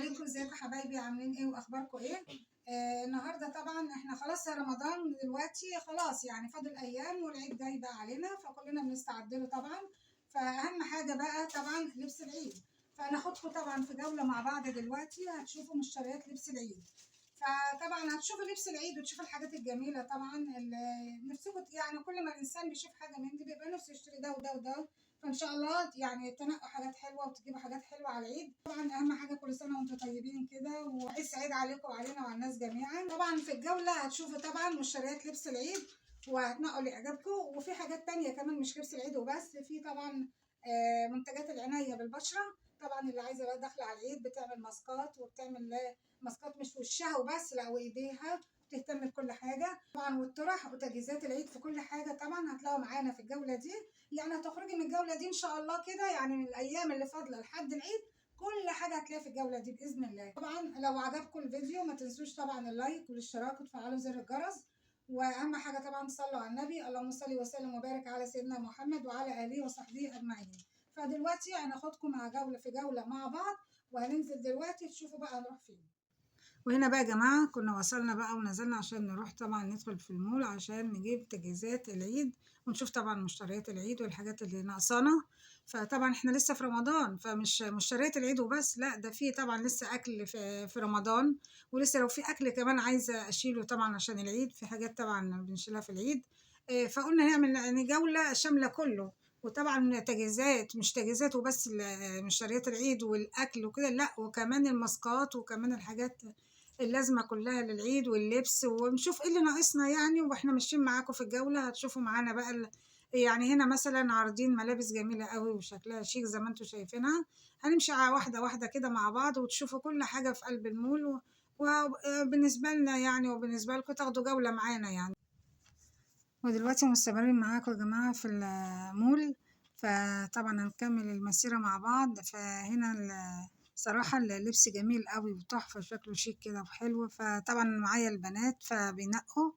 عليكم، ازيكم حبايبي؟ عاملين ايه واخباركم ايه؟ النهارده طبعا احنا خلاص يا رمضان دلوقتي خلاص، يعني فاضل ايام والعيد جاي بقى علينا، فكلنا بنستعد له طبعا. فاهم حاجة بقى طبعا لبس العيد، فهناخدكم طبعا في جولة مع بعض دلوقتي، هتشوفوا مشتريات لبس العيد. فطبعا هتشوفوا لبس العيد وتشوفوا الحاجات الجميلة طبعا اللي نفسكم، يعني كل ما الانسان بيشوف حاجة من دي بيبقى نفسه يشتري ده وده وده. فان شاء الله يعني تنقوا حاجات حلوة وتجيبوا حاجات حلوة على العيد. طبعا اهم حاجة كل سنة وانتم طيبين كده، وعيد سعيد عليكم وعلينا وعلى الناس جميعا. طبعا في الجولة هتشوفوا طبعا مشتريات لبس العيد وهتنقوا اللي يعجبكم، وفي حاجات تانية كمان مش لبس العيد وبس، في طبعا منتجات العناية بالبشره. طبعا اللي عايزه بقى داخله على العيد بتعمل ماسكات، وبتعمل ماسكات مش وشها وبس، لا وايديها، بتهتم بكل حاجة طبعا، والطرح وتجهيزات العيد في كل حاجة. طبعا هتلاقوا معانا في الجولة دي، يعني هتخرجي من الجولة دي ان شاء الله كده، يعني من الايام اللي فاضلة لحد العيد كل حاجة هتلاقيها في الجولة دي باذن الله. طبعا لو عجبكم الفيديو ما تنسوش طبعا ال like والاشتراك وتفعلوا زر الجرس، واهم حاجة طبعا تصلوا على النبي، اللهم صل وسلم وبارك على سيدنا محمد وعلى اله وصحبه اجمعين. فدلوقتي هناخدكم مع جولة في جولة مع بعض، وهننزل دلوقتي تشوفوا بقى هنروح فين. وهنا بقى يا جماعة كنا وصلنا بقى ونزلنا عشان نروح طبعا ندخل في المول عشان نجيب تجهيزات العيد، ونشوف طبعا مشتريات العيد والحاجات اللي ناقصانا. فطبعا احنا لسه في رمضان، فمش مشتريات العيد وبس، لا ده في طبعا لسه اكل في رمضان، ولسه لو في اكل كمان عايزه اشيله طبعا عشان العيد، في حاجات طبعا بنشيلها في العيد. فقلنا نعمل يعني جولة شاملة كله، وطبعا تجهيزات، مش تجهيزات وبس مشتريات العيد والاكل وكده، لا وكمان الماسكات وكمان الحاجات اللازمة كلها للعيد واللبس، ونشوف ايه اللي ناقصنا يعني. واحنا ماشيين معاكم في الجولة هتشوفوا معانا بقى يعني هنا مثلا عارضين ملابس جميلة قوي وشكلها شيك زي ما انتم شايفينها. هنمشي على واحدة واحدة كده مع بعض وتشوفوا كل حاجة في قلب المول، وبالنسبة لنا يعني وبالنسبة لكم تاخدوا جولة معانا يعني. ودلوقتي مستمرين معاكم يا جماعة في المول، فطبعا هنكمل المسيرة مع بعض. فهنا صراحة اللبس جميل قوي وتحفة، شكله شيك كده وحلو. فطبعا معايا البنات فبينقوا،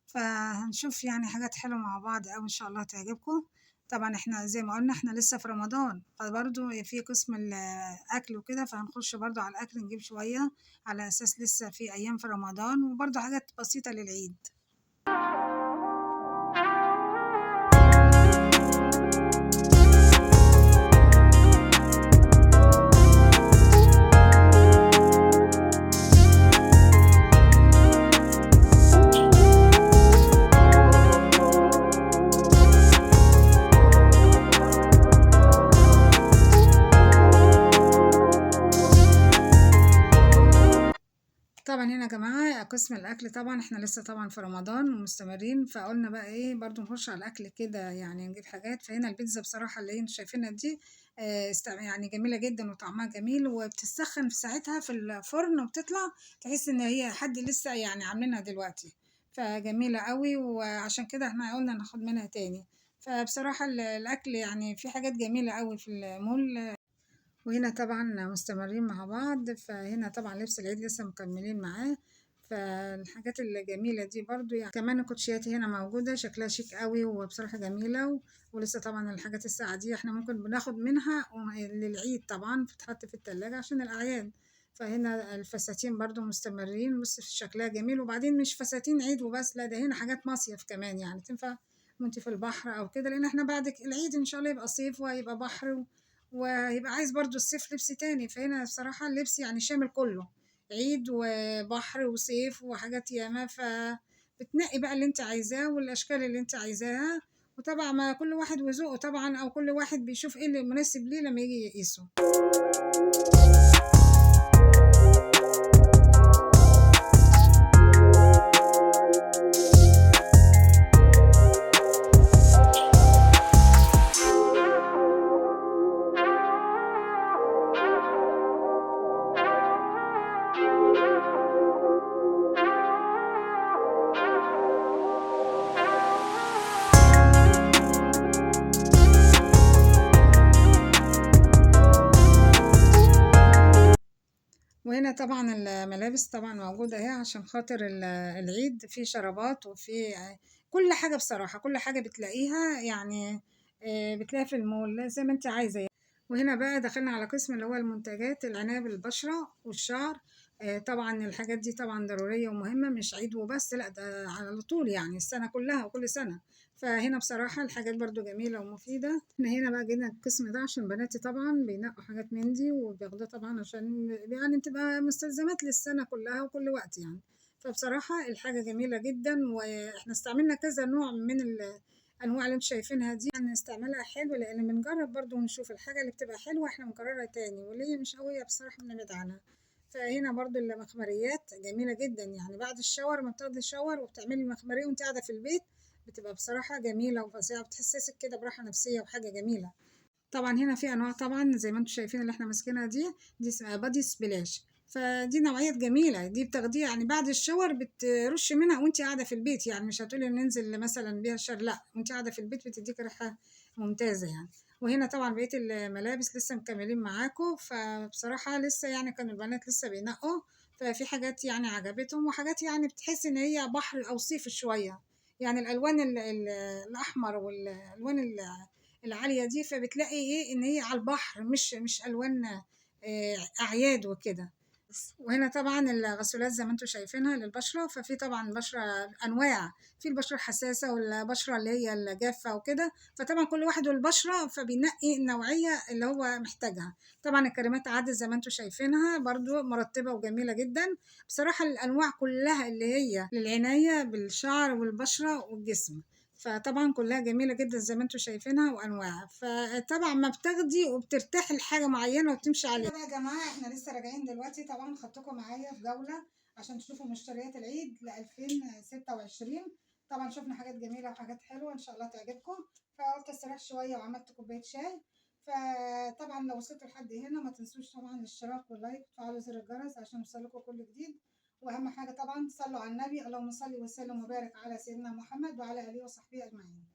فهنشوف يعني حاجات حلوة مع بعض قوي ان شاء الله تعجبكم. طبعا احنا زي ما قلنا احنا لسه في رمضان، فبرضو في قسم الاكل وكده، فهنخش برضو على الاكل نجيب شوية على اساس لسه في ايام في رمضان، وبرضو حاجات بسيطة للعيد. طبعا هنا يا جماعة قسم الاكل، طبعا احنا لسه طبعا في رمضان ومستمرين، فقلنا بقى ايه برضو نخش على الاكل كده يعني نجيب حاجات. فهنا البيتزا بصراحة اللي انتوا شايفينها دي يعني جميلة جدا وطعمها جميل، وبتسخن في ساعتها في الفرن وبتطلع تحس ان هي حد لسه يعني عاملينها دلوقتي، فجميله قوي، وعشان كده احنا قلنا ناخد منها تاني. فبصراحة الاكل يعني في حاجات جميلة قوي في المول. وهنا طبعا مستمرين مع بعض، فهنا طبعا لبس العيد لسه مكملين معاه، فالحاجات الجميلة دي برضو يعني. كمان الكوتشيات هنا موجودة شكلها شيك قوي وبصراحة جميلة، ولسه طبعا الحاجات الساقعة دي احنا ممكن بناخد منها للعيد طبعا، بتتحط في التلاجة عشان الأعياد. فهنا الفساتين برضو مستمرين، بص شكلها جميل. وبعدين مش فساتين عيد وبس، لا ده هنا حاجات مصيف كمان، يعني تنفع وانت في البحر او كده، لان احنا بعد العيد ان شاء الله يبقى صيف وهيبقى بحر وهيبقى عايز برضو الصيف لبس تاني. فهنا بصراحة اللبس يعني شامل كله، عيد وبحر وصيف وحاجات ياما، فبتنقي بقى اللي انت عايزاه والاشكال اللي انت عايزاها، وطبعا ما كل واحد وذوقه طبعا، او كل واحد بيشوف ايه اللي مناسب ليه لما يجي يقيسه. وهنا طبعا الملابس طبعا موجودة اهي عشان خاطر العيد، في شرابات وفي كل حاجة بصراحة، كل حاجة بتلاقيها يعني بتلاقيها في المول زي ما انت عايزة. وهنا بقى دخلنا على قسم اللي هو المنتجات العناية بالبشرة والشعر. طبعا الحاجات دي طبعا ضرورية ومهمة، مش عيد وبس، لا ده على طول يعني السنة كلها وكل سنة. فهنا بصراحة الحاجات برضو جميلة ومفيدة. احنا هنا بقى جينا القسم ده عشان بناتي طبعا بينقوا حاجات من دي وبياخدوها طبعا عشان يعني بتبقى مستلزمات للسنة كلها وكل وقت يعني. فبصراحة الحاجة جميلة جدا، واحنا استعملنا كذا نوع من الأنواع اللي انتوا شايفينها دي، يعني نستعملها حلو لأن بنجرب برضو ونشوف الحاجة اللي بتبقى حلوة احنا بنكررها تاني، واللي هي مش قوية بصراحة بنبعد عنها. فهنا برضو المخمريات جميلة جدا، يعني بعد الشاور ما بتاخدي شاور وبتعملي المخمرية وانت قاعدة في البيت بتبقى بصراحة جميلة وفظيعة، بتحسسك كده براحة نفسية وحاجة جميلة. طبعا هنا في أنواع طبعا زي ما انتوا شايفين اللي احنا ماسكينها دي اسمها body splash، فدي نوعية جميلة، دي بتاخديها يعني بعد ال shower بترش منها وانت قاعدة في البيت، يعني مش هتقولي ننزل مثلا بيها الشهر، لا وانت قاعدة في البيت بتديك ريحة ممتازة يعني. وهنا طبعا بقية الملابس لسه مكملين معاكم، فبصراحة لسه يعني كانوا البنات لسه بينقوا، ففي حاجات يعني عجبتهم وحاجات يعني بتحس ان هي بحر او صيف شوية، يعني الالوان الاحمر والالوان العالية دي، فبتلاقي ايه ان هي على البحر، مش الوان اعياد وكده. وهنا طبعا الغسولات زي ما انتم شايفينها للبشرة، ففي طبعا بشرة انواع، في البشرة الحساسة والبشرة اللي هي الجافة وكده، فطبعا كل واحد والبشرة فبينقي النوعية اللي هو محتاجها. طبعا الكريمات عادة زي ما انتم شايفينها برضو مرتبة وجميلة جدا بصراحة، الانواع كلها اللي هي للعناية بالشعر والبشرة والجسم، فطبعا كلها جميلة جدا زي ما انتم شايفينها وانواعها. فطبعا ما بتاخدي وبترتاحي لحاجة معينة وبتمشي عليها. بقى يا جماعة احنا لسه راجعين دلوقتي، طبعا خدتكم معايا في جولة عشان تشوفوا مشتريات العيد ل 2026. طبعا شفنا حاجات جميلة وحاجات حلوة ان شاء الله تعجبكم، فقلت استريح شوية وعملت كوباية شاي. فطبعا لو وصلتوا لحد هنا ما تنسوش طبعا الاشتراك وال like وتفعلوا زر الجرس عشان يوصلكم كل جديد. واهم حاجه طبعا صلوا على النبي، اللهم صل وسلم وبارك على سيدنا محمد وعلى اله وصحبه اجمعين.